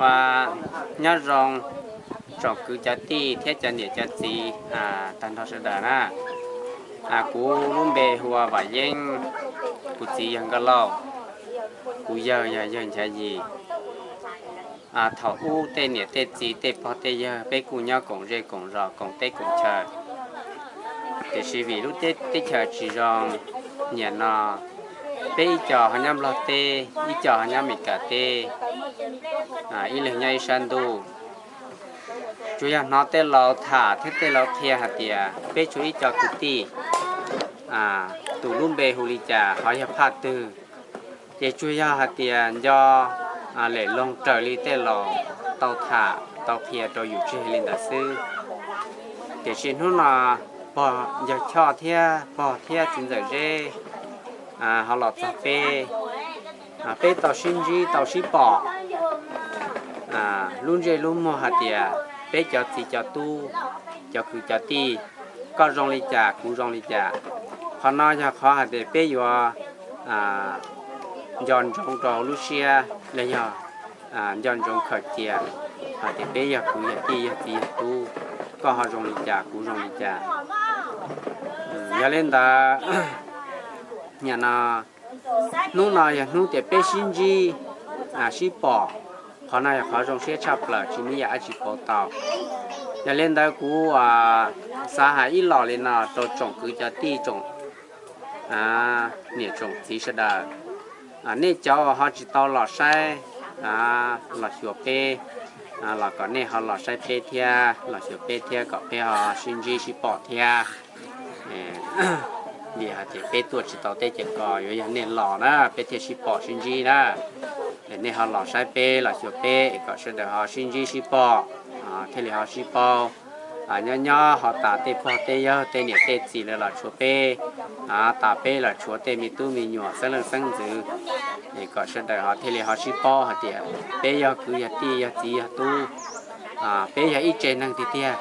Ua nyob zoo tsoom kwv cov tij thiab cov niam cov txiv tag nrho sawv daws na. Kuv lub npe hu ua Vam Yeeb, kuv txiv yog Nkauj Lauj, kuv yawg yog yawg Nchav Yim. Thaum ub tej niam tej txiv tej pog tej yawg peb kuj nyob koom zej koom zos koom teb koom chaw, tiam sis vim lub teb chaws tsis zoo, nim no peb ib co ho nyob Nplog teb, ib co ho nyob Amelikas teb, ib leeg nyob ib sab ntuj. Tsuas yog hnov tej laus tham thiab tej laus qhia hais tias peb tshuav ib co kwv tij, tus lub npe hu li cas ho yog phaj twg, ces tsuas yog hais tias nco lem loog raws li tej laus tau tham tau qhia rau yus tseg li ntawd xwb. Tiam sis hnub no pog yawg Choj thiab pog thiab txiv ntxawm Zeb ho los txog peb, peb tau sib ntsib tau sib pom lub ntsej lub muag hais tias peb cov txiv cov tub, cov kwv cov tij, koj zoo li cas kuv zoo li cas. Qhov no yog qhov hais tias peb yuav nco ntsoov rau lub siab los yog nco ntsoov khaws cia hais tias peb yog kwv yog tij yog txiv yog tub, koj ho zoo li cas kuv zoo li cas. Yog li ntawd, nim no hnub no yog hnub tias peb sib ntsib sib pom, qhov no yog qhov zoo siab tshaj plaws tsis muaj ib yam dab tsi pauv tau. Yog li ntawd kuv xav hais ib los li no rau tsoom kwv cov tij tsoom niam tsoom txiv sawv daws, nej cov uas ho tsis tau los saib los xyuas peb los kom nej ho los saib peb thiab los xyuas peb thiab kom peb ho sib ntsib sib pom thiab. Vim hais tias peb tuaj tsis tau teb ces kom yuav yog nej los na peb thiaj sib pom sib ntsib na. Es nej ho los saib peb los xyuas peb es kom sawv daws ho sib ntsib sib pom thiaj li ho sib paub. Nyob nyob ho tas tej pog tej yawg tej niam tej txiv lawv los tshuav peb, tas peb los tshuav tej me tub me nyuam xeeb leej xeeb ntxwv, es kom sawv daws ho thiaj li ho sib paub hais tias peb yog kwv yog tij yog txiv yog tub, peb yog ib tsev neeg tiag tiag.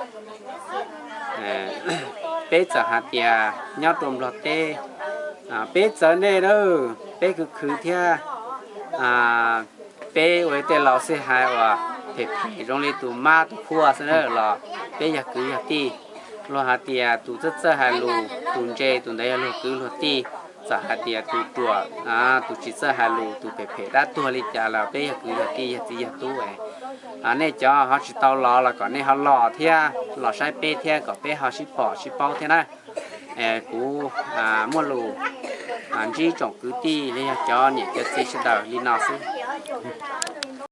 Peb txawm hais tias nyob rau Nplog teb, peb txawv nej na, peb khwv khwv thiab, peb ua tej laus xij hais uas phem phem zoo li tus mab tus phuaj xwb na los peb yog kwv yog tij. Luag hais tias tus txawj txawj hais lus tus ntse tus ntawd yog luag kwv luag tij. Txawm hais tias tus ruam, tus tsis txawj hais lus tus phem phem dab tuag li cas los peb yog kwv yog tij yog txiv yog tub. Nej cov ho tsis tau los los kom nej ho los thiab los saib peb thiab kom peb ho sib pom sib paub thiab na. Kuv muaj lus ntsib tsoom kwv tij los yog cov niam cov txiv sawv daws li no xwb.